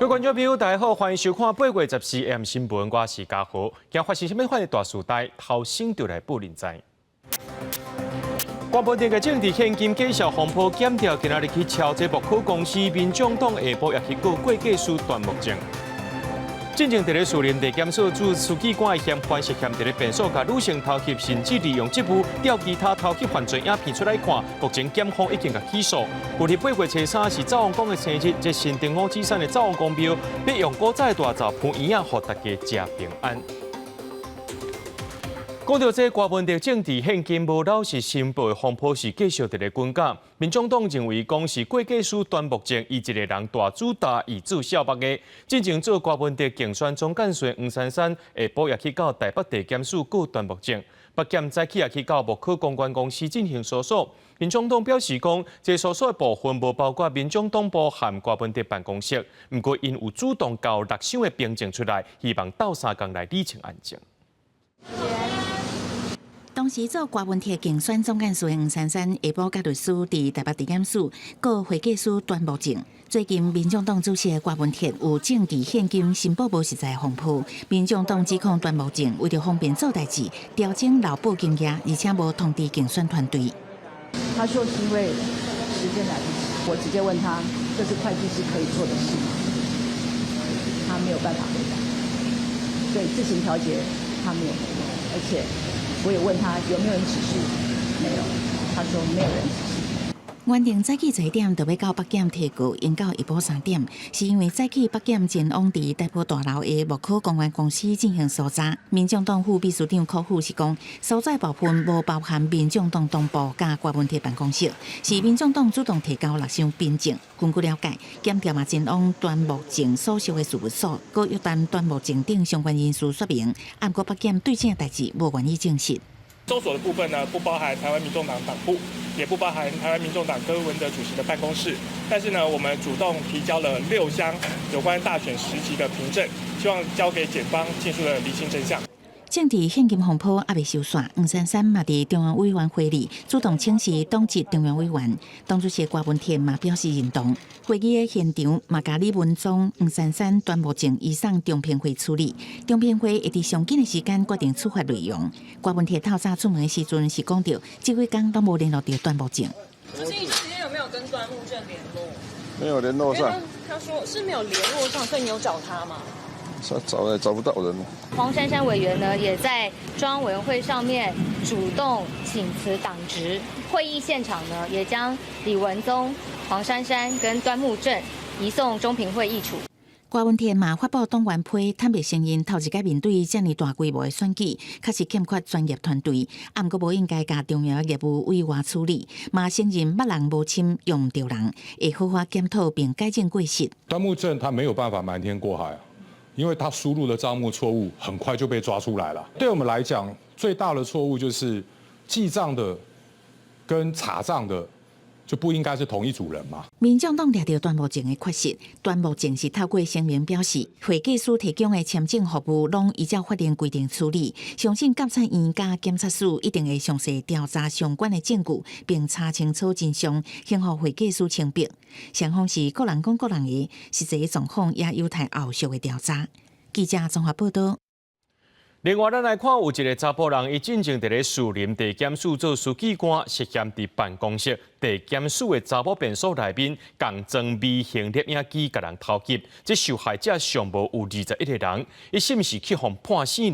各位觀眾朋友，大家好，歡迎收看8月14 AM 新聞，我是嘉豪。今發生啥物款的大事代，頭先就來報恁知。柯文哲的政治獻金假數風波檢調今仔日去敲這木可公司，民眾黨下晡也去告會計師端木正。進前佇咧士林地檢署做書記官的嫌犯涉嫌佇咧便所共女性偷翕，甚至利用職務調其他偷翕犯罪影片出來看，目前檢方已經共起訴。舊日8月初3是灶王公的生日，這新竹五指山的灶王公廟欲用古早的大灶鋪圓仔，予大家食平安。講到這柯文哲政治獻金無老實申報的風波是繼續佇咧滾絞。民眾黨認為講是會計師端木正伊一個人大主大意做小目的，進前做柯文哲競選總幹事黃珊珊下晡也去到台北地檢署告端木正，北檢早起也去到木可公關公司進行搜索。民眾黨表示講，這搜索的部分無包括民眾黨部和柯文哲辦公室，毋過𪜶有主動交六箱的憑證出來，希望鬥相共來理清案情。當時做柯文哲競選總幹事的黃珊珊，下晡佮律師佇台北地檢署告會計師端木正。最近，民眾黨主席柯文哲有政治獻金申報無實在風波，民眾黨指控端木正為著方便做代誌，調整漏報金額，而且無通知競選團隊。他說是因為時間來不及，我直接問他，這是會計師可以做的事嗎？他沒有辦法回答，所以自行調節他沒有回答，而且我也問他有沒有人指示，沒有，他說沒有人指示。原定早起10點就欲到北檢提告，延到下晡3點，是因為早起北檢前往佇台北大樓的木可公關公司進行搜查。民眾黨副秘書長柯富是講，搜查部分無包含民眾黨黨部佮柯文哲辦公室，是民眾黨主動提交六箱憑證。根據了解，檢調嘛前往端木正所屬的事務所，閣約談端木正等相關人士說明，毋過北檢對這代誌無願意證實。搜索的部分呢，不包含台灣民眾黨黨部，也不包含台灣民眾黨柯文哲主席的辦公室。但是呢，我們主動提交了六箱有關大選時期的憑證，希望交給檢方盡速的釐清真相。政治獻金風波猶未收煞，黃珊珊嘛佇中央委員會裡主動請辭黨籍中央委員，黨主席柯文哲嘛表示認同。會議的現場嘛共李文宗、黃珊珊、端木正移送中評會處理，中評會會佇上緊的時間決定處罰內容。柯文哲透早出門的時陣是講著，這幾工攏無聯絡著端木正。主席，你今天有沒有跟端木正聯絡？沒有聯絡上。他說是沒有聯絡上，所以你有找他嗎？找也找不到人。黃珊珊委員呢，也在中央委員會上面主動請辭黨職。會議現場呢，也將李文宗、黃珊珊跟端木正移送中評會議處。柯文哲嘛發布黨員批，坦白承認頭一擺面對遮爾大規模的選舉，確實欠缺專業團隊，毋過無應該共重要的業務委外處理。嘛承認捌人無深，用毋著人，會好好檢討並改正過失。端木正他沒有辦法瞞天過海，因為他輸入的賬目錯誤，很快就被抓出來了。對我們來講，最大的錯誤就是記賬的跟查賬的就不應該是同一組人嘛。民眾黨掠著端木正的缺失，端木正是透過聲明表示，會計師提供的簽證服務攏依照法定規定處理，相信監察院佮檢察署一定會詳細調查相關的證據，並查清楚真相，還予會計師清白。雙方是各人講各人的，實際狀況也有待後續的調查。記者綜合報道。另外，咱來看有一个查埔人，伊進前佇咧士林地檢署做書記官，涉嫌佇辦公室地檢署的查某便所內面，仝裝微型攝影機共人偷翕。這受害者上無有21個人，伊是毋是去予判死刑？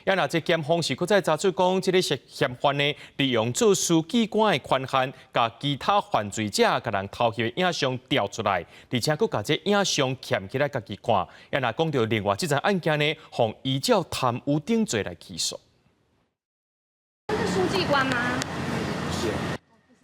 也若這檢方是閣再查出講，這个涉嫌犯呢，利用做書記官的權限，共其他犯罪者共人偷翕的影像調出來，而且閣共這影像抾起來家己看。也若講著另外這樁案件呢，予依照貪污等罪來起訴。是書記官嗎？是。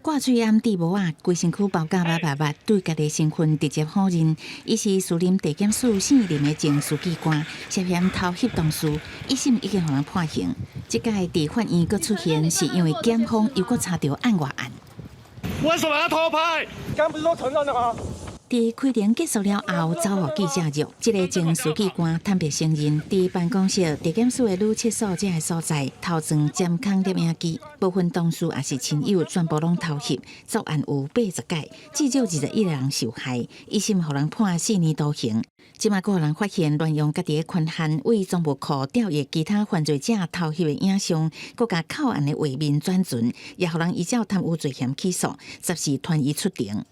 掛喙罨戴帽仔，規身軀包甲密密密，對家己身份直接否認。伊是士林地檢署姓林的前書記官，涉嫌偷翕同事，一審已經予人判刑。這擺佇法院閣出現，是因為檢方又閣查著案外案。為什麼要偷拍？剛不是都承認了嗎？佇開庭結束了後，走予記者約，這个前書記官坦白承認，佇辦公室、地檢署的女廁所這个所在，偷裝針孔攝影機，部分同事抑是親友全部攏偷翕，作案有80擺，至少21个人受害，一審予人判4年徒刑。這馬閣予人發現亂用家己的權限，為總務庫調閱其他犯罪者偷翕的影像，閣共扣案的畫面轉存，也予人依照貪污罪嫌起訴，十四傳伊出庭。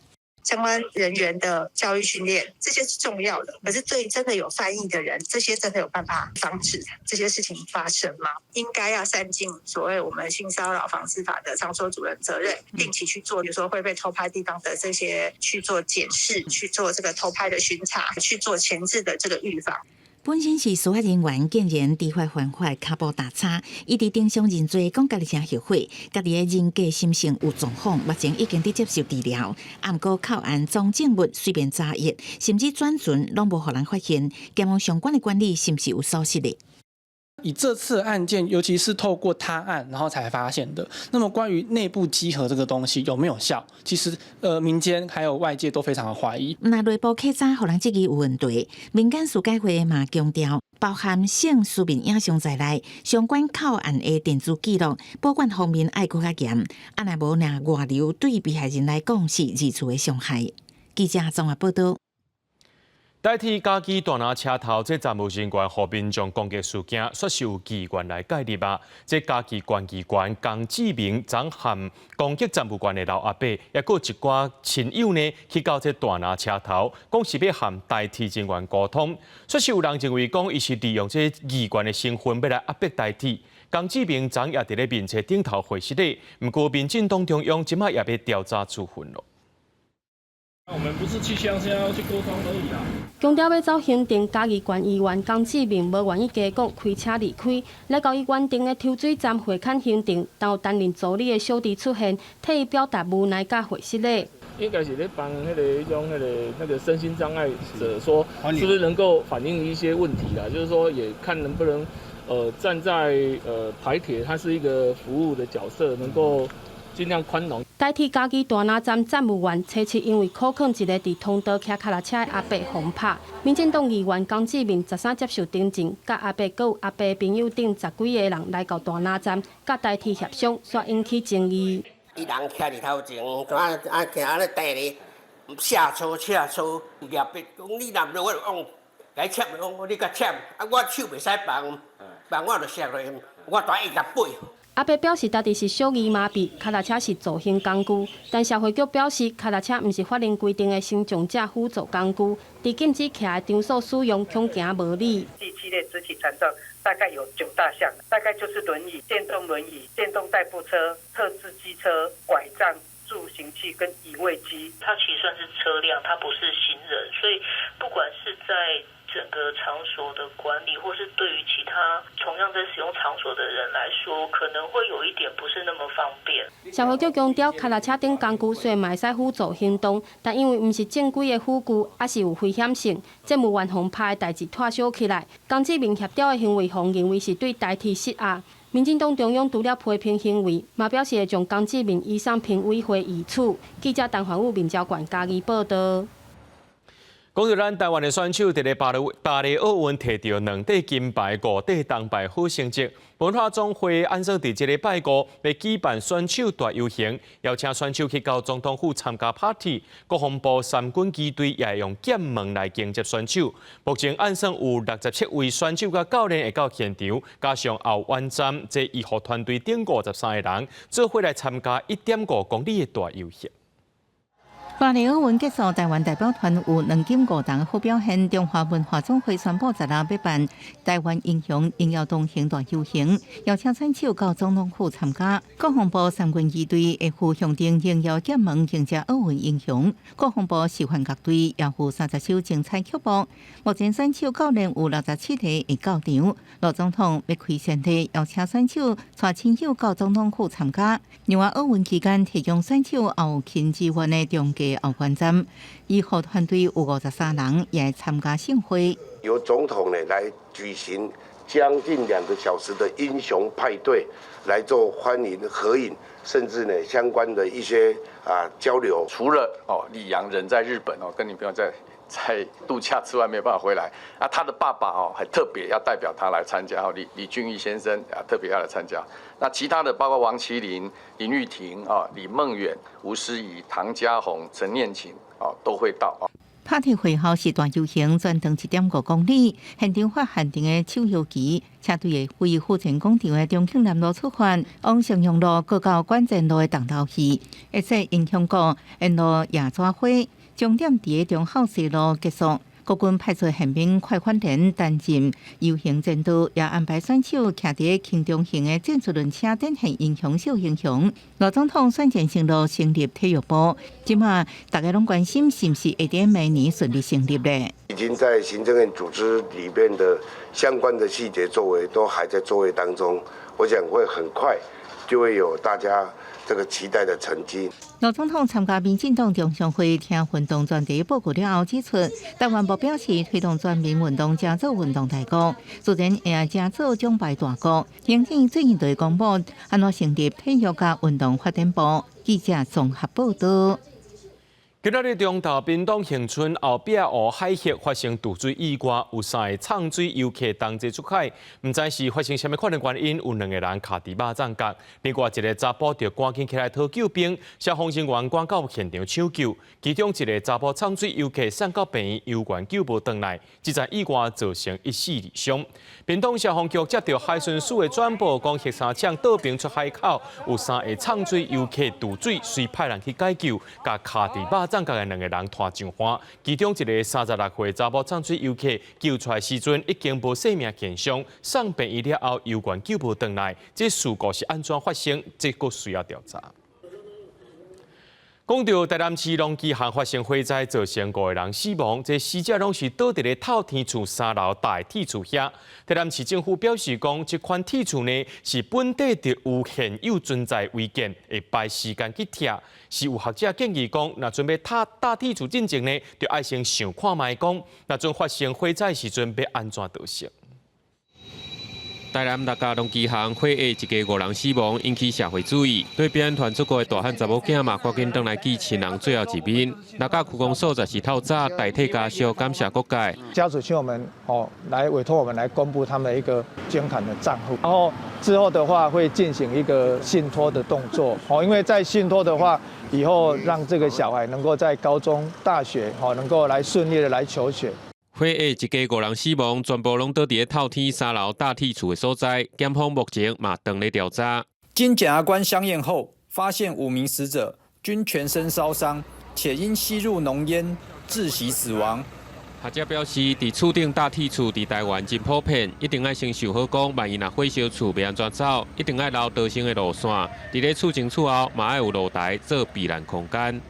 相關人員的教育訓練，這些是重要的。可是對真的有犯意的人，這些真的有辦法防止這些事情發生嗎？應該要善盡所謂我們性騷擾防治法的場所主人責任，定期去做，比如說會被偷拍地方的這些去做檢視，去做這個偷拍的巡查，去做前置的這個預防。本身是司法人員，竟然知法犯法，跤步大差。伊佇庭上認罪，講家己誠後悔，家己的人格心性有狀況，目前已經佇接受治療。毋過扣案贓證物隨便查閱，甚至轉存攏無予人發現，檢方相關的管理是毋是有疏失的？以這次案件，尤其是透過他案，然後才發現的。那麼關於內部稽核這個東西有沒有效？其實，民間還有外界都非常的懷疑。若內部稽查，予人質疑有問題。民間司改會嘛強調，包含性私密影像在內，相關扣案的電子記錄保管方面愛閣較嚴。啊，若無若外流，對被害人來講是二次的傷害。記者綜合報道。台鐵嘉義大林車頭這站務人員予民眾攻擊事件，煞是有議員來介入啊！這嘉義縣議員江志明昨和攻擊站務員的老阿伯，抑閣有一寡親友呢，去到這大林車頭，講是欲和台鐵人員溝通。煞是有人認為講，伊是利用這議員的身份欲來壓迫台鐵。江志明昨也佇咧面冊頂頭回失禮，毋過民進黨中央這馬也欲調查處分囉。我們不是去鄉下要去溝通而已啦。強調欲走行程，嘉義縣議員江志明無願意加講，開車離開，來到伊原定的抽水站會勘行程，但有擔任助理的小弟出現，替伊表達無奈佮會失禮。應該是咧幫彼个彼種彼个那個身心障礙者，說是不是能夠反映一些問題啦？就是說，也看能不能，站在台鐵，它是一個服務的角色，能夠盡量寬容。台鐵嘉義大林站站務員初七因為苦勸一个佇通道騎腳踏車的阿伯予拍。民進黨議員江志明13接受偵訊，佮阿伯閣有阿伯朋友等十幾个人來到大林站，佮台鐵協商，煞引起爭議。伊人徛佇頭前，怎啊徛按呢綴咧，下車下車，掠筆講你若毋我就講，共伊攕，講你共攕，啊我手袂使放，放我就摔落去，我蹛會共背。阿伯表示，家己是小兒麻痺，腳踏車是助行工具，但社會局表示，腳踏車毋是法令規定的身障者輔助工具，佇禁止騎的場所使用，恐驚無理。第七類肢體殘障大概有9大項，大概就是輪椅、電動輪椅、電動代步車、特制機車、拐杖、助行器跟移位機。它其實算是車輛，它不是行人，所以不管是在整個場所的管理，或是對於其他同樣在使用場所的人來說，可能會有一點不是那麼方便。社會局強調，腳踏車等工具雖然嘛會使輔助行動，但因為毋是正規的輔具，抑是有危險性。站務員予拍的代誌拖小起來，江志明協調的行為，予認為是對台鐵施壓。民進黨中央除了批評行為，嘛表示會將江志明移送評委會議處。記者陳環武、民交館嘉義報道。講到咱台灣的選手，佇咧巴黎奧運摕著兩塊金牌、五塊銅牌好成績。文化總會按算佇這个拜五欲舉辦選手大遊行，邀請選手去到總統府參加 party。國防部三軍機隊也會用劍門來迎接選手。目前按算有67位選手佮教練會到現場，加上後援站這醫護團隊等53个人，做伙來參加1.5公里的大遊行。巴黎奧運結束，台灣代表團有兩金五銅好表現。中華文化總會宣布，十六欲辦台灣英雄榮耀同行大遊行，邀請選手到總統府參加。國防部三軍儀隊會赴象徵榮耀劍門迎接奧運英雄。國防部示範樂隊也有30首精彩曲目。目前選手教練有67个會到場。盧總統欲開先例，邀請選手帶親友到總統府參加。另外，奧運期間提供選手後勤支援的中繼後援站，醫護團隊有53人也參加盛會。由總統呢來舉行將近2個小時的英雄派對來做歡迎合影，甚至呢相關的一些交流。除了李陽人在日本跟女朋友在度假之外，沒有辦法回來。啊，他的爸爸還特別要代表他來參加，李俊毅先生啊特別要來參加。那其他的包括王齊麟、林郁婷啊、李孟遠、吳思怡、唐家鴻、陳念琴都會到啊。拍鐵會後是大遊行，全長1.5公里，現場發限定的手搖旗，車隊會位府前廣場的中慶南路出發，往襄陽路閣到館前路的重頭戲，會說英雄閣沿路野紙花，終點佇忠孝西路結束。國軍派出憲兵快反連擔任遊行前導，也安排選手騎佇輕重型的戰術輪車展現英雄小英雄。盧總統選前承諾成立體育部，這馬大家攏關心是毋是會佇明年順利成立咧？已經在行政院組織裡面的相關的細節作為都還在作業當中，我想會很快就會有大家這個期待的成績。盧總統參加民進黨中常會聽運動專題報告了後，指出，台灣目標是推動全民運動，成做運動大國，自然會成做獎牌大國。行政最近就會公布，按怎成立體育佮運動發展部。記者綜合報道。今仔日中晝，屏東恆春後壁湖海域發生墜水意外，有三个藏水遊客同齊出海，毋知是發生啥物款的原因，有兩个人卡佇肉粽角，另外一个查埔著趕緊起來討救兵，消防人員趕到現場搶救，其中一个查埔藏水遊客送到病院，猶原救無轉來，這場意外造成一死二傷。屏東消防局接著海巡署的轉報，講核三廠倒爿出海口有三个藏水遊客墜水，隨派人去解救，共卡佇肉粽角的兩个人拖上岸，其中一个36歲查某藏水遊客救出來時陣已經無生命現象，送病院了後猶原救無轉來，這事故是按怎發生？這閣需要調查。講著台南市農機行發生火災，造成五个人死亡，這死者攏是倒佇咧透天厝三樓大鐵厝遐。台南市政府表示講，這款鐵厝呢是本底就有現有存在違建，會排時間去拆。是有學者建議講，若準備拆大鐵厝進前呢，就愛先想看覓講，若陣發生火災時陣欲按怎逃生。台南六甲農機行火下一家五人死亡，引起社會注意。對表演團出國的大漢查某囝嘛，趕緊轉來見親人最後一面。六甲區公所十四透早代替家屬感謝各界。家屬請我們來委託我們來公布他們一個捐款的賬戶，然後之後的話會進行一個信託的動作。因為在信託的話，以後讓這個小孩能夠在高中、大學，能夠來順利的來求學。火下一家五人死亡，全部攏倒佇咧透天三樓大鐵厝的所在。檢方目前嘛正咧調查。經檢察官相驗後，發現五名死者均全身燒傷，且因吸入濃煙窒息死亡。學者表示，佇厝頂搭鐵厝佇台灣真普遍，一定愛先想好講，萬一若火燒厝欲按怎走，一定愛留逃生的路線。佇咧厝前厝後嘛愛有露台做避難空間。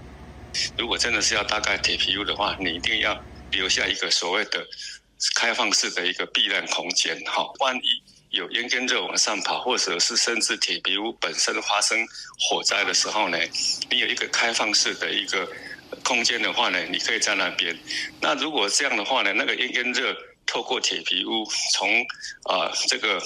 如果真的是要搭蓋鐵皮屋的話，你一定要留下一個所謂的開放式的一個避難空間，哈，萬一有煙跟熱往上跑，或者是甚至鐵皮屋本身發生火災的時候呢，你有一個開放式的一個空間的話呢，你可以在那邊。那如果這樣的話呢，那個煙跟熱透過鐵皮屋從這個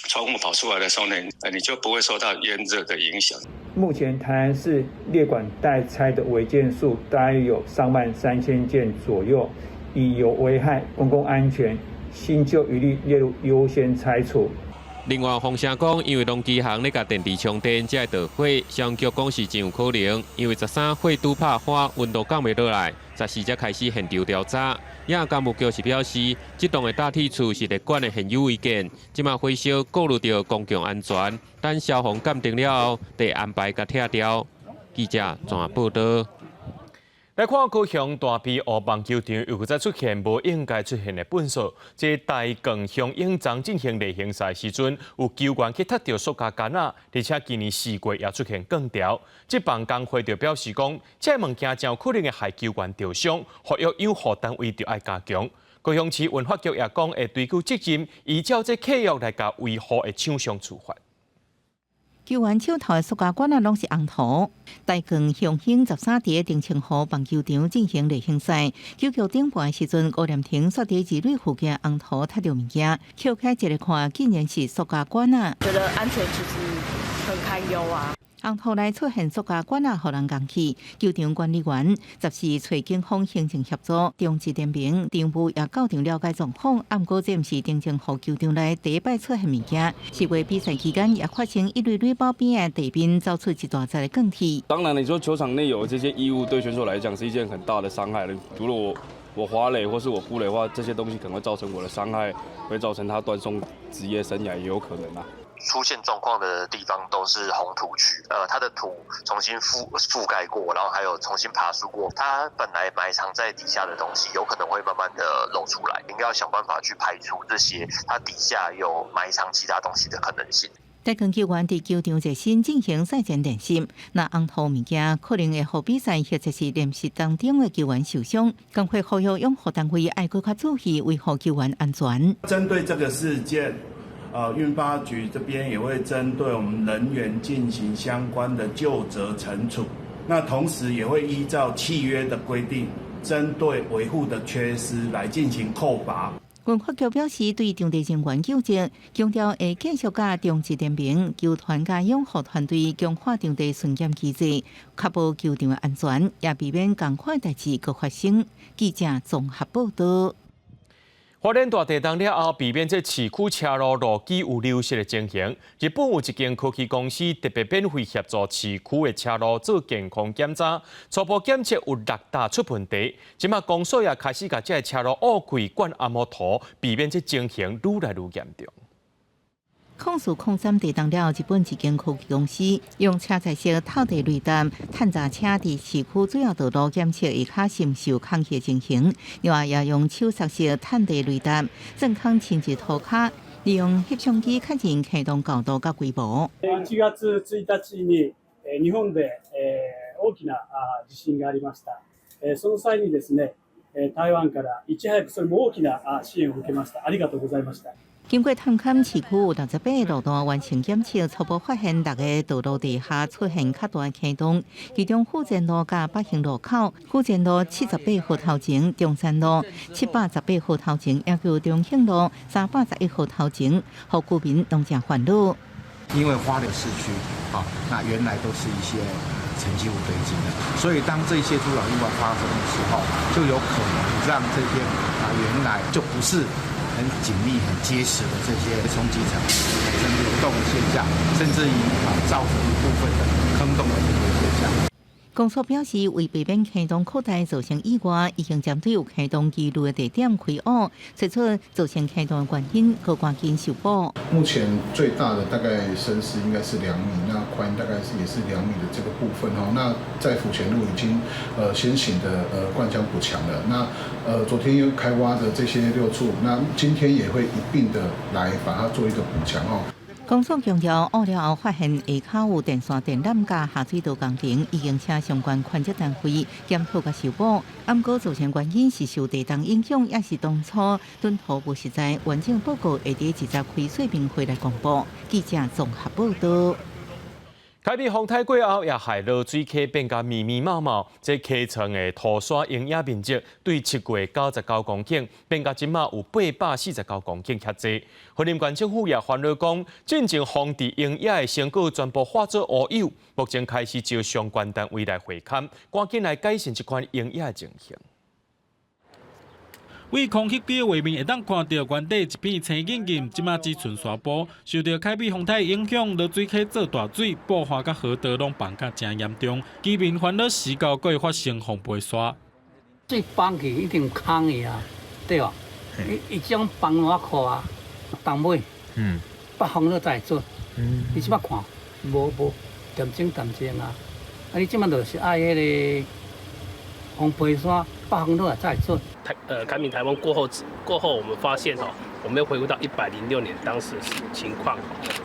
窗戶跑出來的時候呢，你就不會受到煙熱的影響。目前台南市列管待拆的違建數大約有3萬3千件左右，以有危害公共安全，新舊一律列入優先拆除。另外，風聲講，因為農機行咧共電池充電，才會著火。消防局講是真有可能，因為13火拄拍花，溫度降袂落來，14才開始現場調查。也工務局是表示，這棟的大鐵厝是列管的現有違建，這馬火燒顧慮著公共安全，等消防鑑定了後，得安排共拆掉。記者綜合報道。來看高雄大埤湖棒球場又閣再出現無應該出現的糞埽。這大港鄉勇欉進行例行賽時陣，有球員去踢著塑膠桿仔，而且今年四月也出現鋼條。職棒工會就表示講，這个物件真有可能會害球員著傷，復育養護單位就愛加強。高雄市文化局也講會追究責任，依照這契約來共維護的廠商處罰。球員手頭的塑膠管仔攏是紅塗。台鋼雄鷹13佇澄清湖棒球場進行例行賽，9局頂半的時陣，吳念庭煞佇二壘附近紅塗踢著物件，抾起一个看，竟然是塑膠管仔。覺得安全其實很堪憂啊！紅塗內出現塑膠管仔，予人共去。球場管理員十四揣警方行政協助，中職聯盟場務也到場了解狀況。毋過這毋是澄清湖球場內第一擺出現物件，10月比賽期間也發生一壘壘包邊的地面走出一大紮的鋼鐵。當然，你說球場內有這些異物，對選手來講是一件很大的傷害。如果我滑壘或是我撲壘的話，這些東西可能會造成我的傷害，會造成他斷送職業生涯也有可能啊。出現狀況的地方都是紅土區，它的土重新覆蓋過，然後還有重新爬梳過，它本來埋藏在底下的東西，有可能會慢慢的露出來，應該要想辦法去排除這些它底下有埋藏其他東西的可能性。台鋼球員佇球場熱身進行賽前練習，若紅塗物件可能會予比賽或者是練習當中的球員受傷，工會呼籲養護單位愛閣較注意維護球員安全。針對這個事件，運發局這邊也會針對我們人員進行相關的究責懲處，那同時也會依照契約的規定，針對維護的缺失來進行扣罰。運發局表示，對場地人員究責，強調會繼續佮中職聯盟、球團佮養護團隊強化場地巡檢機制，確保球場的安全，也避免仝款代誌閣發生。記者綜合報道。花蓮大地震了後，避免這市區車路路基有流失的情形。日本有一間科技公司特別免費協助市區的車路做健康檢查，初步檢測有六大出問題。這馬公所也開始共這个車路烏開灌紅毛塗，避免這情形愈來愈嚴重。04/03地震了，日本一間科技公司用車載式透地雷達探查車佇市區主要道路檢測下跤是毋有空隙情形。另外，也用手剎式探地雷達鑽空侵入塗跤，利用翕相機確認坑洞高度佮規模。 1月1日に日本で大きな地震がありました。その際にですね、台灣からいち早くそれも大きな支援を受けました。ありがとうございました。經過探勘市區有68個路段完成檢測，初步發現六个道路地下出現較大坑洞，其中富前路佮北興路口、富前路78號頭前、中山路718號頭前，抑閣有中興路311號頭前，予居民攏誠煩惱。因為花蓮市區，那原來都是一些沉積物堆積的，所以當這些土壤意外發生的時候，就有可能讓這些原來就不是很緊密、很結實的這些沖積層產生流動的現象，甚至於造成一部分的坑洞的這個現象。公所表示，為避免坑洞擴大造成意外，已經針對有坑洞疑慮的地點開挖，揣出造成坑洞的原因，閣趕緊修補。目前最大的大概深是應該是2米，那寬大概是也是2米的這個部分哈。那在府前路已經先行的灌漿補強了。那昨天又開挖的這些六處，那今天也會一併的來把它做一個補強哦。公所強調，挖了後發現下跤有電線電纜佮下水道工程，已經請相關權責單位檢討佮修補。毋過造成原因是受地震影響，抑是當初躉土無實在，完整報告會佇20開說明會來公布。記者綜合報道。凱美風颱過後，也害濁水溪變甲密密麻麻。這溪床的塗沙擁野面積對7月99公頃，變甲這馬有849公頃遐濟。雲林縣政府也煩惱講，進前荒置擁野的成果全部化做烏有，目前開始招相關單位來會勘，趕緊來改善這款擁野的情形。對空翕機畫面會當看著原底一片青銀銀，這馬只賰沙埔。受著凱美風颱影響，濁水溪做大水，布花佮河道攏崩甲誠嚴重，居民煩惱時到閣會發生風飛沙。水崩去一定有空的啊，對無？伊伊這種崩偌箍啊，當尾，北風都才會出。你這馬看，無無恬靜恬靜啊！啊，你這馬就是愛彼個風飛沙，北風落來才會出。凱敏颱風過後，我們發現哈，我們又回顧到106年當時的情況。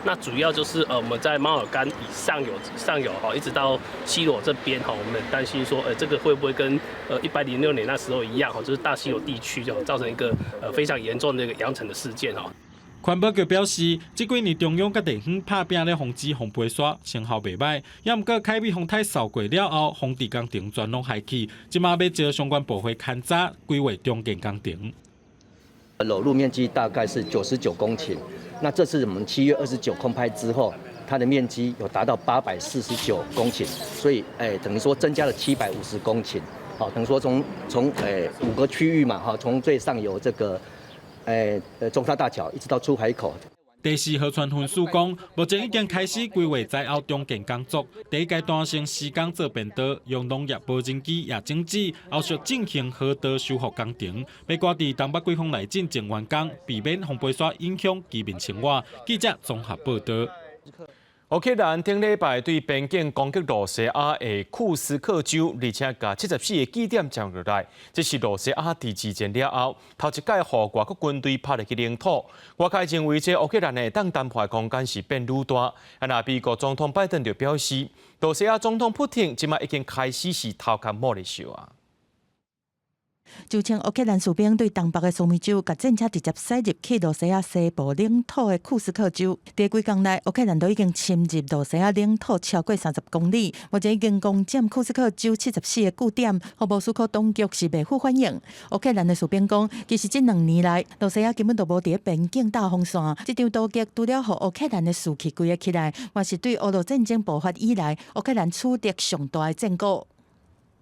那主要就是我們在貓耳干以上游上游哈，一直到西螺這邊哈，我們擔心說，這個會不會跟106年那時候一樣哈，就是大西螺地區就造成一個非常嚴重的一個揚塵的事件哈。環保局表示，這幾年中央佮地方拍拚咧防止黃皮沙，成效袂䆀。也毋過海美風颱掃過了後，防治工程全攏害去，這馬欲招相關部會勘查規劃重建工程。裸露面積大概是99公頃，那這次我們7月29空拍之後，它的面積有達到849公頃，所以等於說增加了750公頃。好，等於說從五個區域嘛，哈，從最上游這個中沙大橋一直到出海口。第四河川分署講，目前已經開始規劃災後重建工作。第一階段先施工做便道，用農業無人機也整治，後續進行河道修復工程，欲趕佇東北季風來進前完工，避免黃皮沙影響居民生活。記者綜合報道。烏克蘭頂禮拜對邊境攻擊羅西亞的庫斯克州，而且共74個據點佔落來。這是羅西亞佇二戰了後頭一擺予外國軍隊拍入去領土。外界認為這烏克蘭會當談判空間是變愈大。啊，若美國總統拜登就表示，羅西亞總統普丁這馬已經開始是頭殼摸咧燒啊。就稱烏克蘭士兵對東北的蘇米州，共戰車直接駛入去羅西亞西部領土的庫斯克州。佇幾工內，烏克蘭都已經侵入羅西亞領土超過30公里，目前已經攻佔庫斯克州74個據點，予莫斯科當局是袂赴反應。烏克蘭的士兵講，其實這2年來，羅西亞根本就無佇邊境搭防線。這場突擊除了予烏克蘭的士氣規個起來，嘛是對烏俄戰爭爆發以來，烏克蘭取得上大的戰果。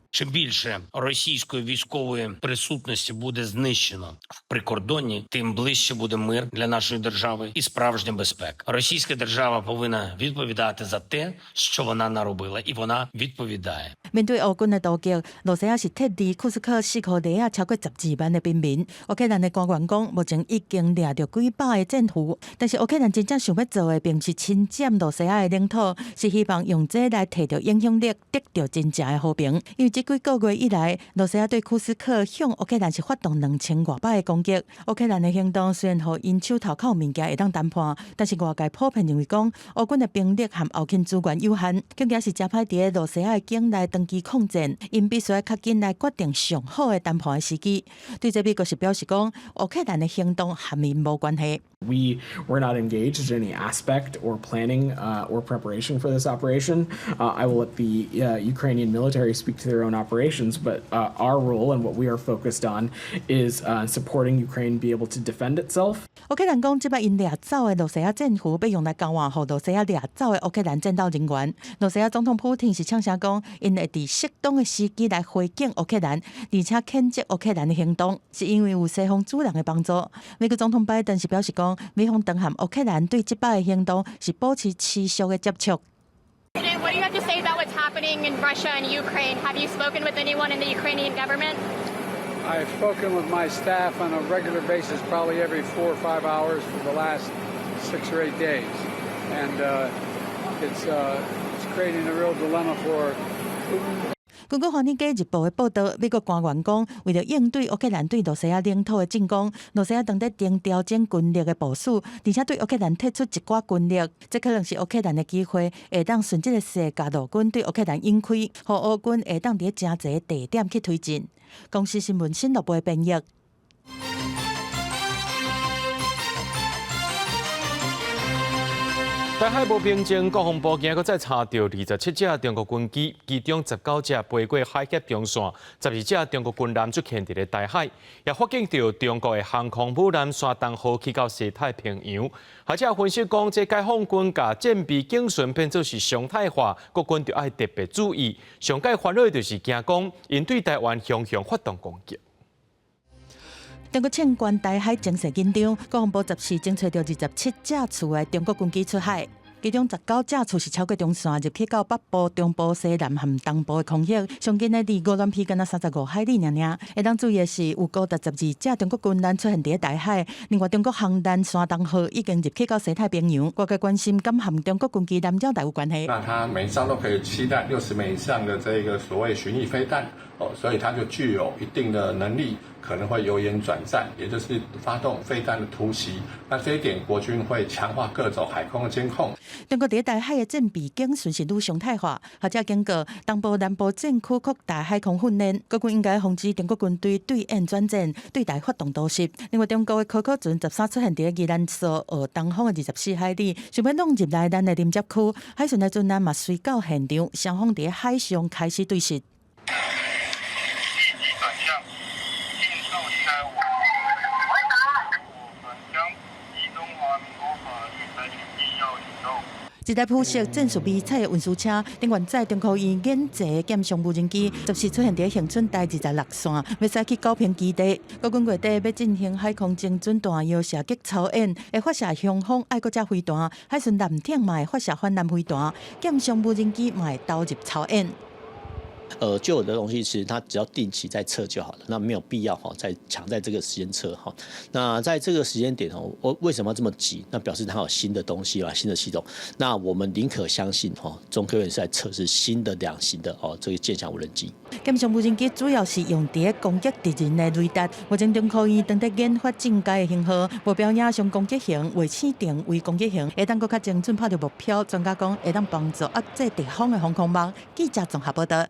Чим більше російської військової присутності буде знищено в прикордонні, тим ближче буде мир для нашої держави і справжня безпека. Російська держава повинна відповідати за те, що вона наробила, і вона відповідає. 面對烏軍的突擊，羅西亞是撤離庫斯克四箍犁仔超過12萬的平民。烏克蘭的官員講，目前已經掠著幾百个戰俘，但是烏克蘭真正想欲做的，並毋是侵佔羅西亞的領土，是希望用這來提著影響力，得著真正的和平。因為這幾個月以來，羅西亞對庫斯克向烏克蘭是發動2500個攻擊。烏克蘭的行動雖然予𪜶手頭較有物件會當談判，但是外界普遍認為講，烏軍的兵力和後勤資源有限，更加是誠歹佇羅西亞的境內長期抗戰，𪜶必須愛較緊來決定上好的談判的時機。對這美國是表示講，烏克蘭的行動和𪜶無關係。 We were not engaged in any aspect or planning or preparation for this operation. I will let the Ukrainian military speak to their own operations, but our role and what we are focused on is supporting Ukraine be able to defend itself. 烏克蘭講，這擺𪜶掠走的羅西亞戰俘，欲用來交換予羅西亞掠走的烏克蘭戰鬥人員。羅西亞總統普丁是嗆聲講，𪜶會佇適當的時機來回敬烏克蘭，而且譴責烏克蘭的行動，是因為有西方主人的幫助。美國總統拜登是表示講，美方當和烏克蘭對這擺的行動是保持持續的接觸。 What do you have to say about what's happening in Russia and Ukraine? Have you spoken with anyone in the Ukrainian government? I've spoken with my staff on a regular basis, probably every 4 or 5 hours for the last 6 or 8 days. And it's creating a real dilemma for Putin. 根據《華爾街日報》的報導，美國官員講，為著應對烏克蘭對羅西亞領土的進攻，羅西亞正佇調整軍力的部署，而且對烏克蘭撤出一寡軍力，這可能是烏克蘭的機會，會當順這个勢，共俄軍對烏克蘭引開，予烏軍會當佇誠濟地點去推進。公視新聞新樂部的編譯。台海無平靜，國防部今閣再查著27隻中國軍機，其中19隻飛過海峽中線，12隻中國軍艦出現佇咧台海，也發現著中國的航空母艦山東號去到西太平洋。學者分析講，這解放軍共戰備警巡變做是常態化，國軍就愛特別注意。上蓋煩惱就是驚講，𪜶對台灣雄雄發動攻擊。中國政權台海情勢緊張，國防部14偵揣著27架次的中國軍機出海，其中19架次是超過中線入去到北部、中部、西南和東部的空域，上近的離鵝鑾鼻敢若35海里爾爾。會當注意的是，有高達12隻中國軍艦出現佇台海，另外中國航艦山東號已經入去到西太平洋。外界關心敢和中國軍機南擾來有關係。那它每一艘都可以攜帶60枚以上的這個所謂巡弋飛彈，哦，所以它就具有一定的能力，可能會由演轉戰，也就是發動飛彈的突襲。那這一點，國軍會強化各種海空的監控。中國佇台海的戰備警巡是愈常態化，學者警告，東部、南部戰區擴大海空訓練，國軍應該防止中國軍隊對演轉戰，對台發動突襲。另外，中國的科考船13出現佇宜蘭蘇澳東方的24海里，想欲弄入來咱的臨接區，海巡的船嘛隨到現場，雙方佇海上開始對峙。一台鋪設戰術迷彩的運輸車，頂懸載中科院研製的劍翔無人機，14出現佇恆春台26線，欲駛去九坪基地。國軍月底欲進行海空精準彈藥射擊操演，會發射雄風愛國者飛彈，海巡艦艇嘛會發射反艦飛彈，劍翔無人機嘛會投入操演。舊有的東西其實它只要定期在測就好了，那沒有必要哈再搶在這個時間測哈。那在這個時間點哦，我為什麼要這麼急？那表示它有新的東西啦，新的系統。那我們寧可相信哈，中科院是在測試新的兩型的哦，這個劍翔無人機。劍翔無人機主要是用佇攻擊敵人的雷達，目前中科院當佇研發進階的型號，目標影像攻擊型、衛星定位攻擊型，會當閣較精準拍著目標。專家講會當幫助壓制敵方的防空網。記者綜合報導。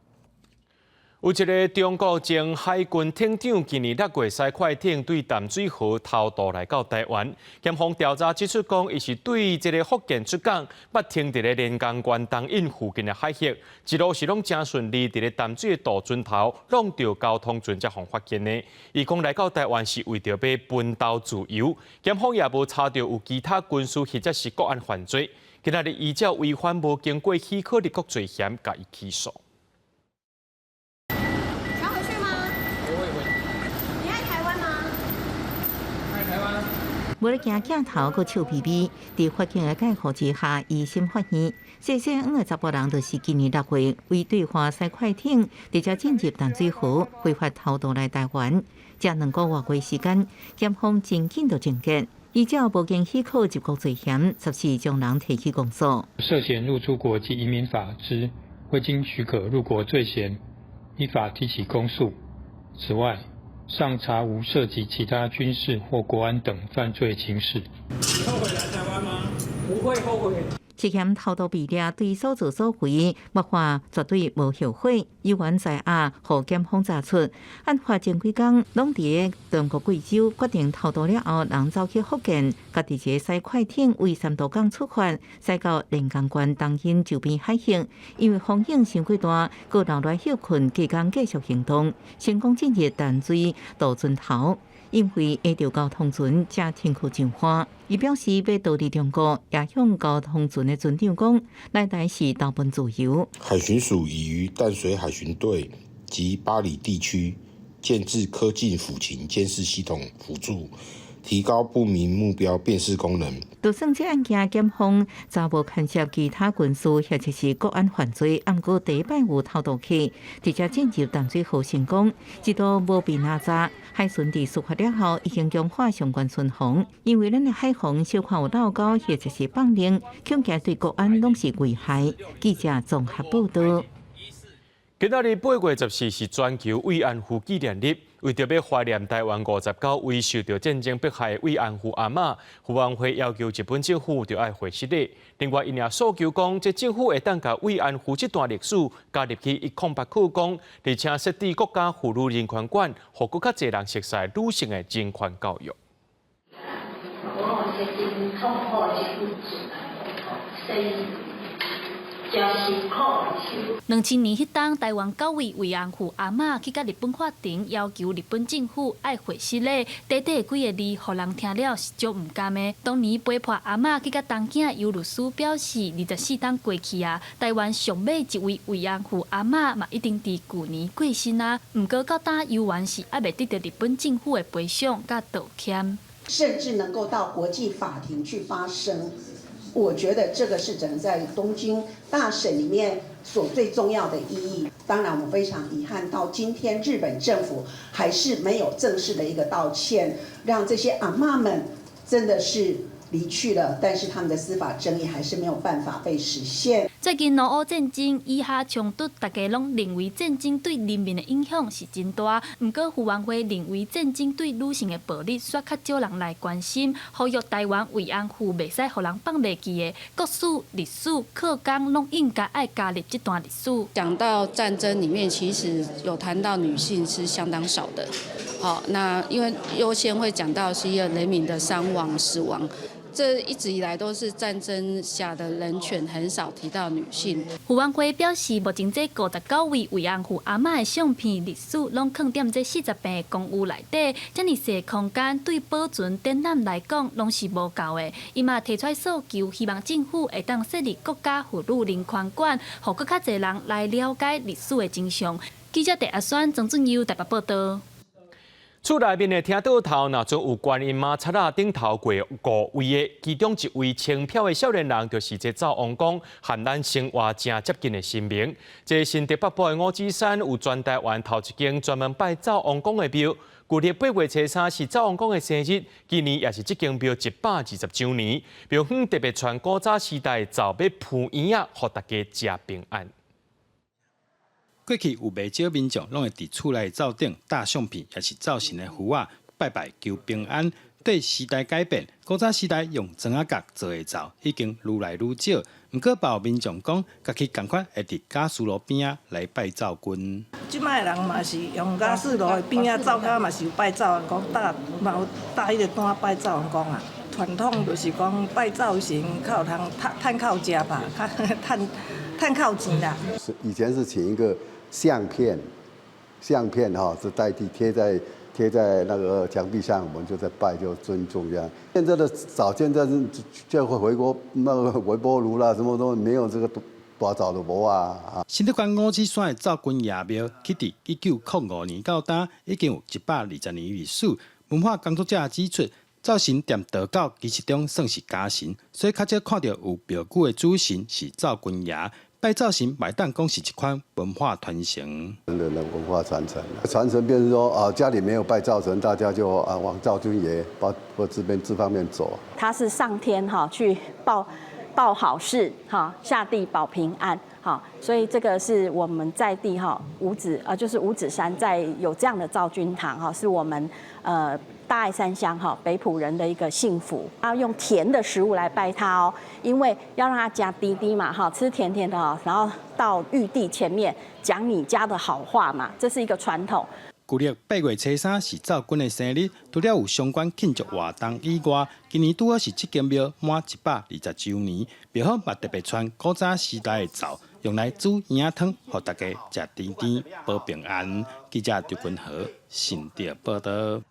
有一个中國前海軍艇長，今年6月駛快艇對淡水河偷渡來到台灣。檢方調查指出，講伊是對這个福建出港，捌停佇咧連江縣東引附近的海域，一路是攏誠順利，佇咧淡水的渡船頭挵著交通船才予發現的。伊講來到台灣是為著欲奔投自由，檢方也無查著有其他軍事或者是國安犯罪。今仔日依照違反無經過許可入國罪嫌，共伊起訴。想回去嗎？不會回。你愛台灣嗎？愛台灣。無咧驚鏡頭，閣笑眯眯，佇法警的介護之下，醫生發現，細細五个查埔人就是今年6月，為對華駛快艇，直接進入淡水河，非法偷渡來台灣。這2個外月時間，檢方真緊就偵結，依照無經許可入國罪嫌，14將人提起公訴。涉嫌入出國及移民法之未經許可入國罪嫌，依法提起公訴。此外，尚查無涉及其他軍事或國安等犯罪情事。你後悔來台灣嗎？不會後悔。涉嫌偷渡被掠，對所作所為，目看絕對無後悔。猶原在案，予檢方查出。案發前幾工，攏佇中國貴州決定偷渡了後，人走去福建，家己一个駛快艇為三都港出發，駛到連江縣東引周邊海域。因為風湧傷過大，閣留來歇睏，隔工繼續行動，成功進入淡水渡船頭。因為下著交通船才停靠上岸。伊表示欲逃離中國，也向交通船的船長講，來台是投奔自由。海巡署已於淡水海巡隊及八里地區建置科技輔勤監視系統輔助，提高不明目標辨識功能。就算這案件，檢方查無牽涉其他軍事或者是國安犯罪，毋過第一擺有偷渡客直接進入淡水河成功，這都無被拿查。海巡佇事發了後，已經強化相關巡防，因為咱的海防小可有漏溝或者是放任，恐驚對國安攏是危害。記者綜合報導。今仔日8月14是全球慰安婦紀念日，為著欲懷念台灣59位受著戰爭迫害的慰安婦阿嬤，婦安會要求日本政府著愛還失禮。另外，𪜶也訴求講，這政府會當共慰安婦這段歷史加入去108課綱，而且設置國家婦女人權館，予閣較濟人熟悉女性的人權教育。我是真痛苦的一句，2000年彼當，台灣9位慰安婦阿嬤去共日本法庭，要求日本政府愛還失禮。短短幾个字，予人聽了是足毋甘的。當年陪伴阿嬤去共東京的尤律師表示，24冬過去啊，台灣上尾一位慰安婦阿嬤嘛已經佇舊年過身啊。毋過到今猶原是猶未得著日本政府的賠償佮道歉，甚至能夠到國際法庭去發聲。我覺得這個是整個在東京大審裡面所最重要的意義。當然，我們非常遺憾，到今天日本政府還是沒有正式的一個道歉，讓這些阿嬤們真的是離去了，但是他們的司法正義還是沒有辦法被實現。最近俄烏戰爭、以哈衝突，大家攏認為戰爭對人民的影響是真大。毋過，傅園慧認為戰爭對女性的暴力，煞較少人來關心。呼籲台灣慰安婦袂使予人放袂記的國史、歷史課綱，攏應該愛加入這段歷史。講到戰爭裡面，其實有談到女性是相當少的。好，那因為優先會講到是一個人民的傷亡、死亡。這一直以來都是戰爭下的人權，很少提到女性。傅園慧表示，目前這59位慰安婦阿嬤的相片、歷史，攏囥佇這40坪的公寓內底，遮爾細空間對保存展覽來講，攏是無夠的。伊嘛提出訴求，希望政府會當設立國家婦女人權館，予閣較濟人來了解歷史的真相。記者鄭阿宣、曾俊佑台北報導。厝內面的廳桌頭，若準有觀音媽冊仔頂頭過五位的，其中一位輕飄的少年人，就是這灶王公，和咱生活誠接近的神明。這新竹北部的五指山有全台灣頭一間專門拜灶王公的廟。舊曆8月初3是灶王公的生日，今年也是這間廟120週年。廟方特別傳古早時代灶欲鋪圓仔，予大家食平安。過去有袂少民眾攏會佇厝內灶頂貼相片，抑是灶神的符仔，拜拜求平安。對時代改變，古早時代用磚仔角做的灶已經愈來愈少。毋過，有民眾講，家己仝款會佇瓦斯爐邊仔來拜灶君。這擺的人嘛是用瓦斯爐的邊仔灶跤嘛是有拜灶王公，搭嘛有搭彼個單拜灶王公啊。傳統就是講拜灶神較有通趁趁較有食吧，較趁趁較有錢啦。是以前是請一個相片，相片哈是代替貼在那個牆壁上，我們就在拜，就尊重這樣。現在的早現在是就會回鍋那個微波爐啦，什麼都沒有這個大灶都無啊。新竹縣五指山的灶君爺廟，起佇1905年到今，已經有120年歷史。文化工作者指出，灶神踮道教儀式中算是家神，所以較少看著有廟宇的主神是灶君爺。拜灶神，會當講是一款文化傳承。的文化傳承，傳承變成說啊，家裡沒有拜灶神，大家就啊往灶君爺包或這邊這方面走。他是上天哈去報報好事哈，下地保平安哈，所以這個是我們在地哈五指啊，就是五指山在有這樣的灶君堂哈，是我們大愛山鄉哈北埔人的一個幸福。要用甜的食物來拜他哦，因為要讓他呷甜甜嘛哈，吃甜甜的哈，然後到玉帝前面講你家的好話嘛，這是一個傳統。舊曆8月初3是灶君的生日，除了有相關慶祝活動以外，今年拄好是這間廟滿120週年，廟方嘛特別傳古早時代的灶，用來煮圓仔湯，予大家食甜甜保平安。記者張君和新竹報導。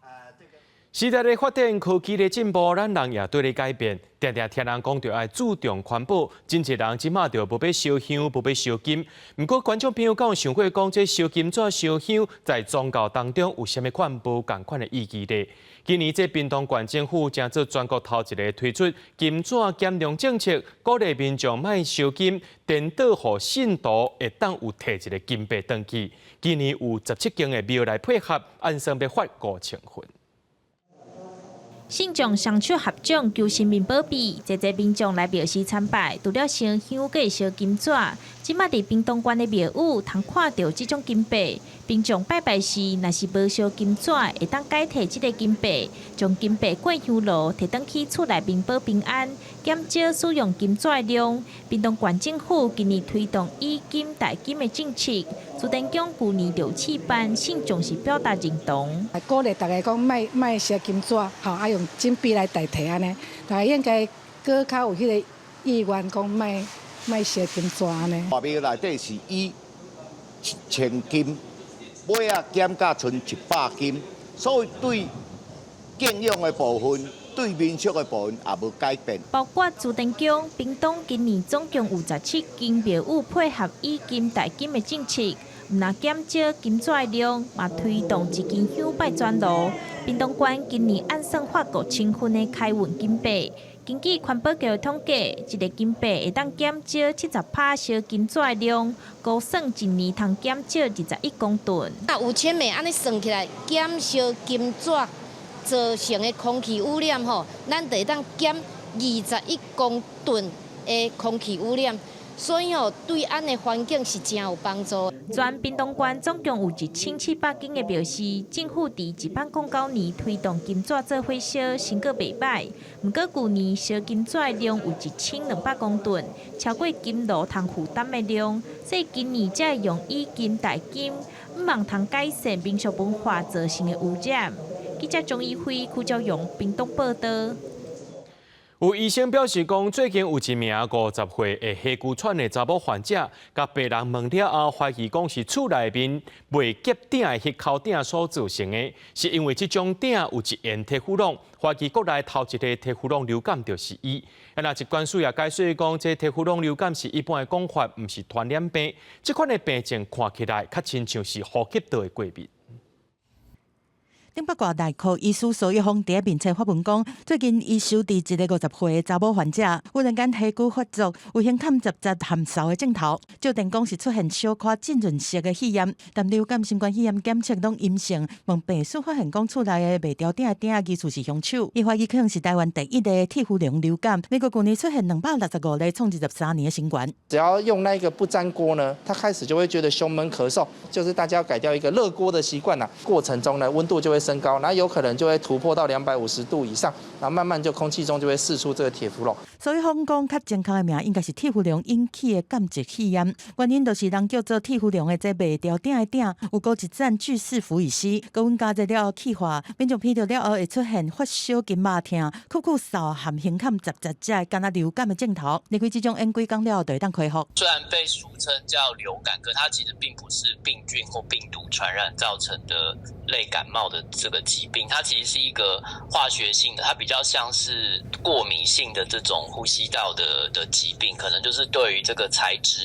時代的發展，科技的進步，咱人也對咧改變。定定聽人講，著愛注重環保，真濟人這馬就無欲燒香，無欲燒金。毋過觀眾朋友敢有想過講，這燒金紙燒香在宗教當中有啥物款無仝款的意義咧？今年這屏東縣政府正做全國頭一个推出金紙減量政策，鼓勵民眾莫燒金，顛倒予信徒會當有提一个金幣轉去。今年有17間的廟來配合，按算欲發5000份。信眾雙手合掌求神明保庇，濟濟民眾來廟時參拜，除了燒香，閣會燒金紙。這馬佇屏東縣的廟宇，通看著這種金幣。民眾拜拜時，若是無燒金紙，會當改提這个金幣，將金幣過香爐，提轉去厝內面保平安，減少使用金紙的量。屏東縣政府今年推動以金代金的政策，慈典宮舊年就試辦，信眾是表達認同。鼓勵大家講，莫莫燒金紙，吼，啊用金幣來代替按呢，大家應該閣較有彼个意願，講莫莫燒金紙按呢。大廟內底是以1000斤，尾仔減甲賰100斤，所以對敬仰的部分，對民俗的部分也無改變。包括慈典宮、屏東今年總共有17間廟宇配合以金代金的政策，毋但減少金紙的量，嘛推動一支香拜轉爐。屏東縣今年按算發5000份的開運金幣。根據環保局統計，一个金幣會當減少70%燒金紙的量，估算一年通減少21公噸。那5000枚按呢算起來，減燒金紙造成的空氣污染吼，咱就會當減21公噸的空氣污染。所以吼對咱的環境是誠有幫助。全屏東縣總共有1700間的廟寺，政府佇10009年推動金紙做伙燒，成果袂䆀。毋過舊年燒金紙的量有1200公噸，超過金爐通負擔的量，所以今年才會用以金代金，向望通改善民俗文化造成的污染。記者鍾一輝、邱昭勇屏東報導。有醫生表示講，最近有一名50歲的氣拘喘的查某患者，共別人問了後，懷疑講是厝內面袂結鼎的彼口鼎所造成的，是因為這種鼎有一緣鐵氟龍，懷疑國內頭一个鐵氟龍流感就是伊。啊，那疾管署也解釋講，這鐵氟龍流感是一般的講法，毋是傳染病。這款的病症看起來較親像是呼吸道的過敏。頂北掛內科醫師蘇玉峰佇面冊發文講，最近伊收治一个50歲的查某患者，忽然間氣拘發作，有胸坎雜雜含梢的症頭，照電講是出現小可浸潤式的肺炎，但流感、新冠肺炎檢測攏陰性。問病史發現講厝內的袂牢鼎的鼎疑似是兇手，伊懷疑可能是台灣第一个鐵氟龍流感。美國舊年出現265例，創23年的新高。只要用那個不粘鍋呢，他開始就會覺得胸悶咳嗽，就是大家要改掉一個熱鍋的習慣啦。過程中呢，溫度就會升高，然後有可能就會突破到250度以上，然後慢慢就空氣中就會釋出這個鐵氟龍。所以講較正確的名應該是鐵氟龍引起的間質肺炎，原因就是人叫做鐵氟龍的這袂牢鼎的鼎，有閣一層聚四氟乙烯，高溫加熱了後氣化，民眾鼻著了後會出現發燒、筋肉痛、咳咳嗽含胸坎雜雜這敢若流感的症頭。離開這種演幾工了後就會當恢復。雖然被俗稱叫流感，可它其實並不是病菌或病毒傳染造成的類感冒的這個疾病，它其實是一個化學性的，它比較像是過敏性的這種呼吸道的疾病，可能就是對於這個材質，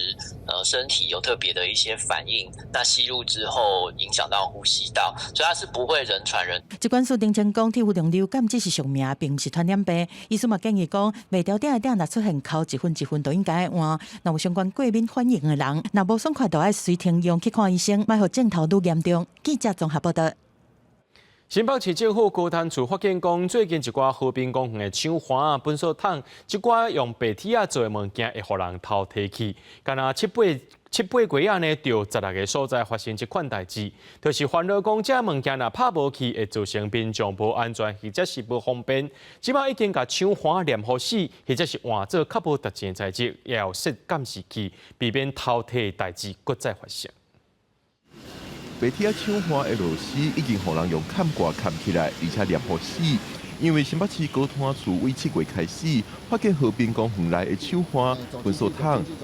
身體有特別的一些反應，那吸入之後影響到呼吸道，所以它是不會人傳人。疾管署澄清講，鐵氟龍流感只是俗名，並毋是傳染病。醫師嘛建議講，袂牢鼎的鼎若出現哭一分一分，就應該換。若有相關過敏反應的人，若無爽快，就愛隨停用去看醫生，莫予症頭愈嚴重。記者綜合報導。新北市政府高灘處發現講，最近一寡和平公園的搶環啊、糞埽桶，這寡用白鐵仔做的物件會予人偷提去。敢若七八月仔呢，就16个所在發生這款代誌，就是煩惱講這物件若拍無去，會造成民眾無安全，或者是無方便。這擺已經共搶環黏予死，或者是換做較無值錢材質，也有設監視器，避免偷提代誌閣再發生。白鐵仔搶環的螺絲已經予人用崁蓋崁起來，而且黏予死。因為新北市高灘處為7月開始，發現和平公園內的搶環、糞埽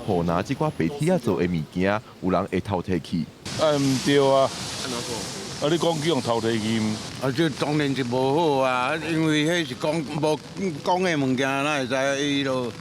桶、予拿這寡白鐵仔做的物件，有人會偷提去。哎，毋對啊！啊，你講去予偷提去？啊，這當然是無好啊，因為彼是講無講的物件，哪會知伊就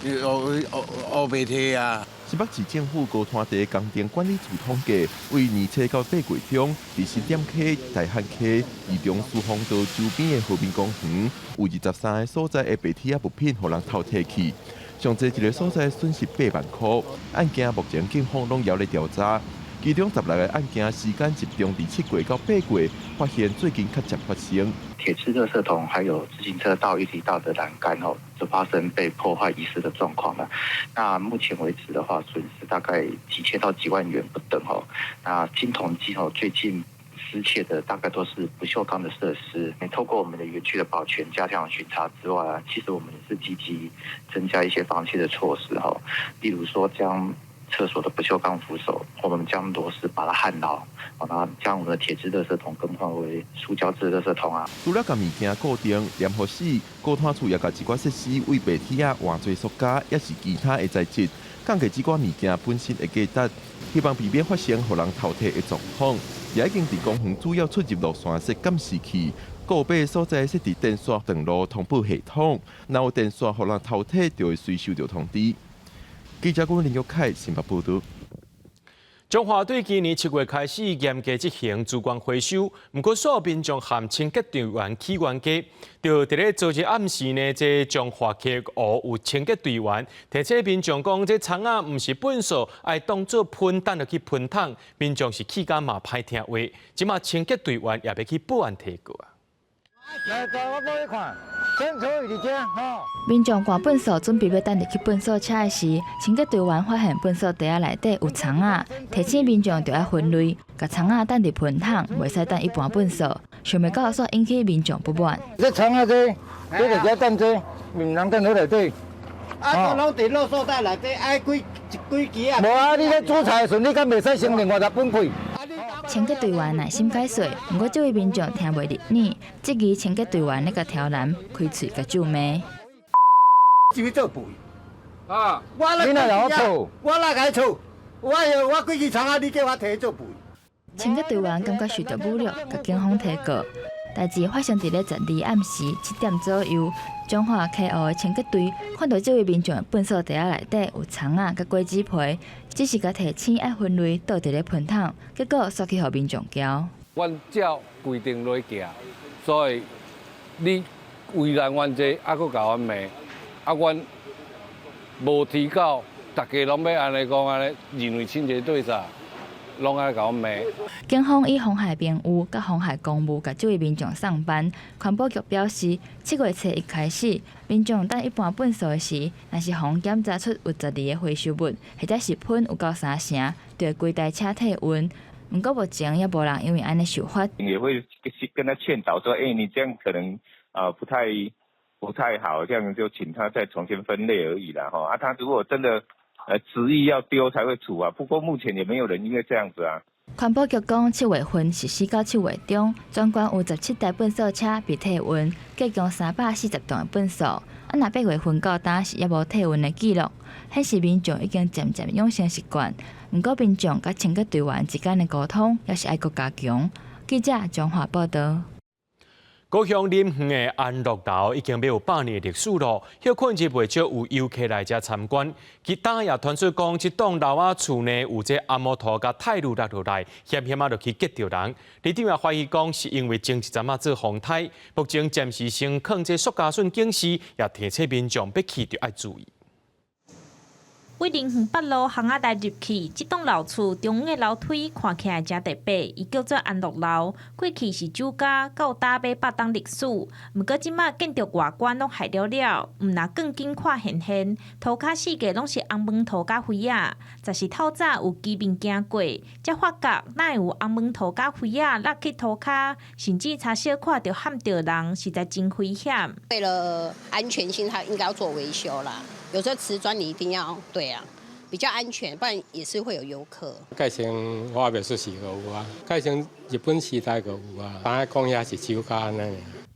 烏烏白提啊？新北市政府高灘地工程管理處統計，為年初到8月中，佇新店溪、大漢溪、二中疏洪道周邊的和平公園，有23个所在的白鐵仔物品予人偷提去，上濟一个所在損失8萬箍。案件目前警方攏猶咧調查，其中16个案件時間集中佇7月到8月，發現最近較常發生。鐵質垃圾桶還有自行車道、一體道的欄杆哦，就發生被破壞遺失的狀況了。那目前為止的話，損失大概幾千到幾萬元不等哦。那金銅機哦，最近失竊的大概都是不鏽鋼的設施。透過我們的園區的保全加強巡查之外啊，其實我們也是積極增加一些防竊的措施哈，例如說將廁所的不鏽鋼扶手，我們將螺絲把它焊牢，然後將我們的鐵質垃圾桶更換為塑膠製垃圾桶啊。除了共物件固定、黏予死，高灘處也共一寡設施為白鐵仔換做塑膠，抑是其他的材質，降低這寡物件本身的價值，希望避免發生予人偷提的狀況。也已經佇公園主要出入路線設監視器，個別所在設置電線斷路通報系統，若有電線予人偷提，就會隨收著通知。記者郭林玉凱新北報導。彰化對今年7月開始嚴格執行資源回收，毋過所有民眾和清潔隊員起冤家，就佇咧昨日暗時呢，這彰化溪湖有清潔隊員提醒民眾講，這蔥仔毋是糞埽，愛當做噴筒入去噴桶，民眾是氣甲嘛歹聽話，這馬清潔隊員也欲去報案提告啊。來，我幫你看。先可以佇遮吼。民眾捾糞埽準備欲擲入去糞埽車的時，清潔隊員發現糞埽袋仔內底有蔥仔，提醒民眾著愛分類，共蔥仔擲入糞桶，袂使擲一般糞埽。想袂到，煞引起民眾不滿。這蔥仔這，這就遮擲這，毋通擲佇內底。啊，攏佇垃圾袋內底，愛幾幾支啊？無啊，你咧煮菜的時陣，你敢袂使先另外來分開？清潔隊員耐心解說，毋過這位民眾聽袂入耳，質疑清潔隊員咧共挑難，開喙共咒罵。是欲做肥？啊！你哪會錯？我哪會錯？我我幾支蔥仔，你叫我提做肥？清潔隊員感覺受到侮辱，共警方提告。代誌發生佇咧12暗時7點左右，彰化溪湖的清潔隊看到這位民眾的糞埽袋仔內底有蔥仔佮果子皮，只是共提醒愛分類倒佇咧糞桶，結果煞去予民眾撬。阮照規定來行，所以你為難阮這，猶閣共阮罵，啊，阮無提告，大家攏欲按呢講按呢，認為清潔隊啥？攏愛共阮罵。警方以妨害名譽佮妨害公務，共這位民眾送辦。環保局表示，7月初一開始，民眾擲一般糞埽的時，若是予檢查出有12个回收物，或者是噴有夠3成，就會規台車退運。毋過目前猶無人因為按呢受罰。也會跟他勸導說：欸，你這樣可能啊不太好，這樣就請他再重新分類而已啦。吼啊，他如果真的執意要丟才會處啊，不過目前也沒有人因為這樣子啊。環保局講，7月份實施到7月中，全縣有17台糞埽車被退運，計共340棟的糞埽。啊，若8月份到今是猶無退運的記錄，顯示民眾已經漸漸養成習慣。毋過民眾佮清潔隊員之間的溝通，猶是愛閣加強。記者張華報導。高雄林園的安樂樓已經欲有100年的歷史咯，歇睏日袂少有遊客來遮參觀。其他也傳出講，這棟樓仔厝內有這紅毛塗共泰攄落落來，險險仔就去擊著人。里長也懷疑講，是因為前一陣仔做風颱，目前暫時先囥這塑膠筍警示，也提醒民眾欲去著愛注意。佇林園北路巷仔內入去，這棟老厝中央的樓梯看起來誠特別，伊叫做安樂樓。過去是酒家，到今欲100冬歷史。毋過這馬建築外觀攏害了了，毋若鋼筋看現現，塗跤四界攏是紅毛塗佮灰仔。若是透早有居民經過，才發覺哪會有紅毛塗佮灰仔落去塗跤，甚至差小可著譀著人，實在真危險。為了安全性，它應該要做維修啦。有時候瓷磚你一定要對啊，比較安全，不然也是會有遊客。蓋成我袂出世就有啊，蓋成日本時代就有啊，當講遐是酒家按呢。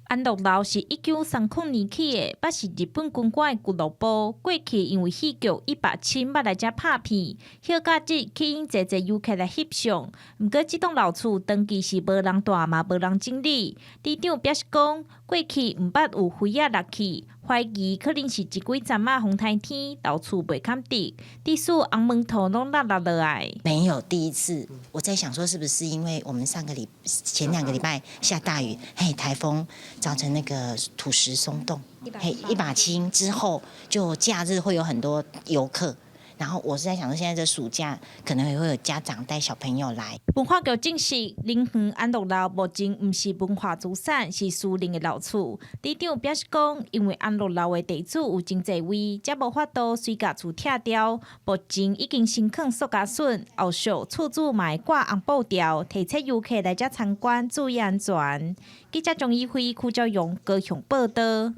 安樂樓是1930年起的，捌是日本軍官的俱樂部。過去因為戲劇一把青捌來遮拍片，歇假日吸引濟濟遊客來翕相。毋過這棟老厝長期是無人蹛嘛，無人整理。里長表示講，過去毋捌有灰仔落去，懷疑可能是這幾陣仔風颱天，老厝袂崁直，致使紅毛塗攏落落落來。沒有第一次，我在想說，是不是因為我們上個禮前2個禮拜下大雨，嘿，颱風造成那個土石鬆動，嘿，一把青之後，就假日會有很多遊客。然後我是在想說，現在這暑假可能也會有家長帶小朋友來。文化局證實，林園安樂樓目前毋是文化資產，是私人的老厝。里長表示講，因為安樂樓的地主有真濟位，才無法度隨共厝拆掉。目前已經先囥塑膠筍，後續厝主嘛會掛紅布條，提醒遊客來遮參觀，注意安全。記者張怡輝、柯昭勇高雄報導。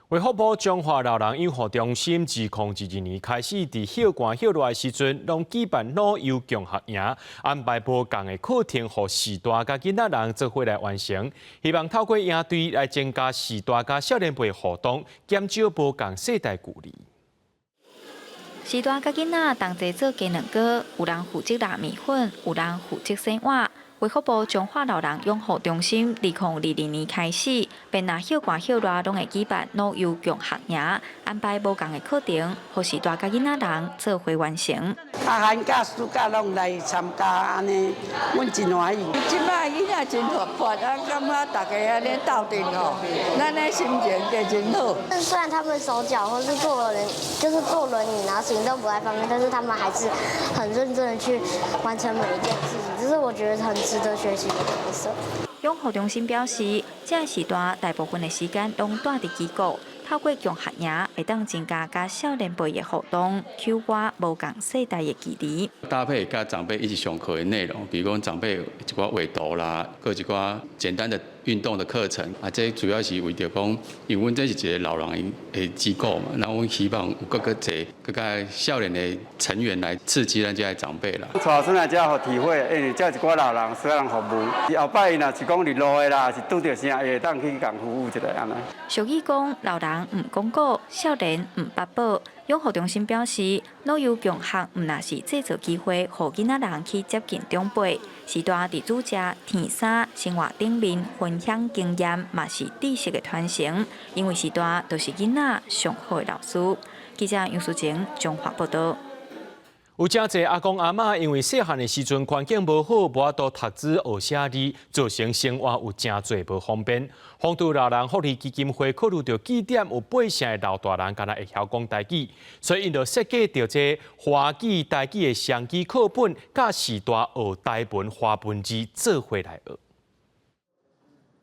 衛福部彰化老人養護中心自2022年開始，佇歇寒歇熱的時陣，攏舉辦老幼共學營，安排無仝的課程，予序大佮囡仔人做伙來完成。希望透過營隊來增加序大佮少年輩互動，減少無仝世代距離。序大佮囡仔同齊做雞卵糕，有人負責捏麵粉，有人負責洗碗。衛福部彰化老人養護中心，2022年開始，便若歇寒歇熱，攏會舉辦老幼共學營，安排無仝的課程，予序大佮囡仔人做伙完成。啊，寒假、暑假攏來參加，按呢，阮真歡喜。這擺囡仔真活潑，啊，感覺大家按呢鬥陣吼，咱的心情就真好。雖然他們手腳或是坐輪，就是坐輪椅，然後行動不太方便，但是他們還是很認真的去完成每一件事情，這是我覺得很值得學習的特色。養護中心表示，這个時段大部分的時間攏蹛佇機構，透過共學營會當增加佮少年輩的互動，搝開無仝世代的距離。搭配佮長輩一起上課的內容，比如講長輩一寡畫圖啦，閣一寡簡單的運動的課程。啊，這主要是為著講，因為阮這是一個老人的機構嘛，那阮希望有閣閣濟閣較少年的成員來刺激咱這些長輩啦。帶孫來遮予體會，因為遮一寡老人需要人服務，後擺若是講佇路的啦，是拄著啥，會當去共服務一下按呢。俗語講，老人毋講古，少年毋八寶。養護中心表示，老幼共學毋但是製造機會，予囡仔人去接近長輩，時代佇煮食、添衫、生活頂面分享經驗，嘛是知識的傳承。因為時代就是囡仔上好的老師。記者楊淑晴彰化報導。有誠濟阿公阿嬤因為細漢的時陣環境無好，無法度讀書學寫字，造成生活有誠濟無方便。豐都老人福利基金會考慮著據點有八成的老大人敢若會曉講台語，所以𪜶就設計著這華語台語的雙語課本，佮序大學台文華文字做伙來學。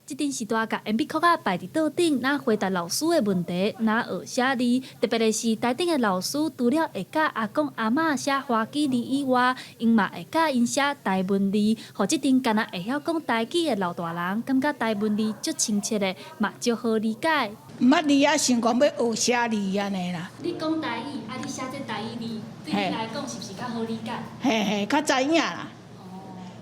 這陣序大共鉛筆殼仔擺佇桌頂，若回答老師的問題，若學寫字。特別的是，台頂的老師除了會教阿公阿嬤寫華語字以外，𪜶嘛會教𪜶寫台文字，予這陣敢若會曉講台語的老大人，感覺台文字足親切的，嘛足好理解。毋捌字啊，想講欲學寫字按呢啦。你講台語，啊，你寫這台語字，對你來講是毋是較好理解？嘿嘿，較知影啦，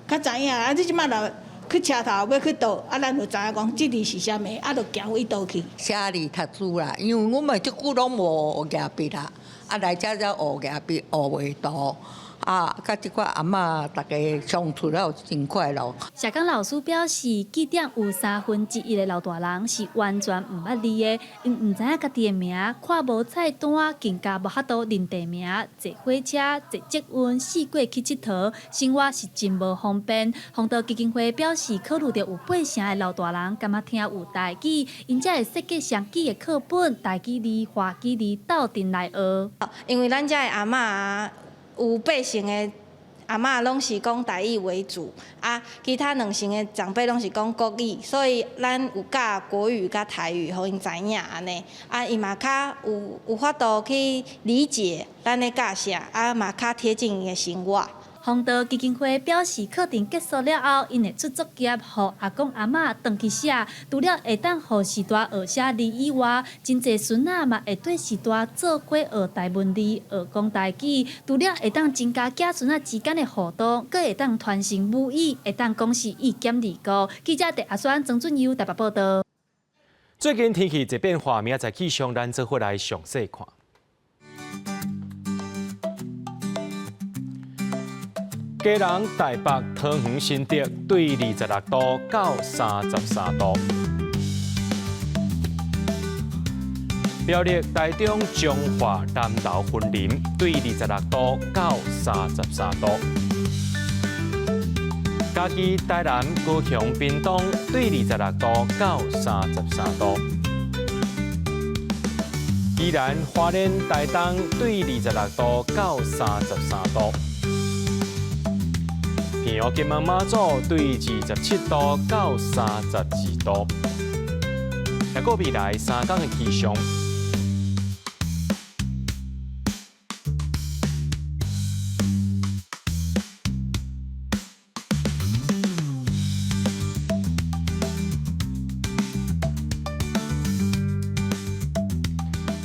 較知影啊！你這擺若去車頭欲去倒，啊，咱就知影講這字是啥物，啊，就行彼佗去。寫字讀書啦，因為阮嘛足久攏無學舉筆啦，啊來遮才學舉筆，學畫圖。啊，佮這寡阿嬤逐家相處了真快樂。社工老師表示，據點有1/3的老大人是完全毋捌字的，𪜶毋知影家己的名，看無菜單，更加無法度認地名、坐火車、坐捷運，四處去𨑨迌，生活是真無方便。弘道基金會表示，考慮著有八成的老大人感覺聽有台語，𪜶才會設計雙語的課本，台語字、華語字鬥陣來學。因為咱遮的阿嬤啊，有八成的阿嬤攏是講台語為主，啊，其他兩成的長輩攏是講國語，所以咱有教國語佮台語，予𪜶知影按呢，啊，𪜶嘛較有法度去理解咱咧教啥，啊，嘛較貼近𪜶的生活。弘道基金會表示，課程結束了後，𪜶會出作業，予阿公阿嬤轉去寫。除了會當予序大學寫字以外，真濟孫仔嘛會綴序大做伙學台文字、學講台語。除了會當增加子孫仔之間的互動，閣會當傳承母語，會當講是一兼二顧。記者鄭阿宣、曾俊佑台北報導。最近天氣一變化，明仔載氣象咱做伙來詳細看。基隆、台北、桃園、新竹對26度到33度。苗栗、台中、彰化、南投、雲林對26度到33度。嘉義、台南、高雄、屏東對26度到33度。宜蘭、花蓮、台東對26度到33度。澎湖、金門、馬祖對27度到32度。抑閣未來三工的氣象。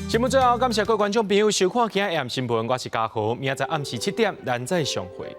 節目最後，感謝各位觀眾朋友收看今日新聞，我是嘉豪，明仔載暗時7點，咱再相會。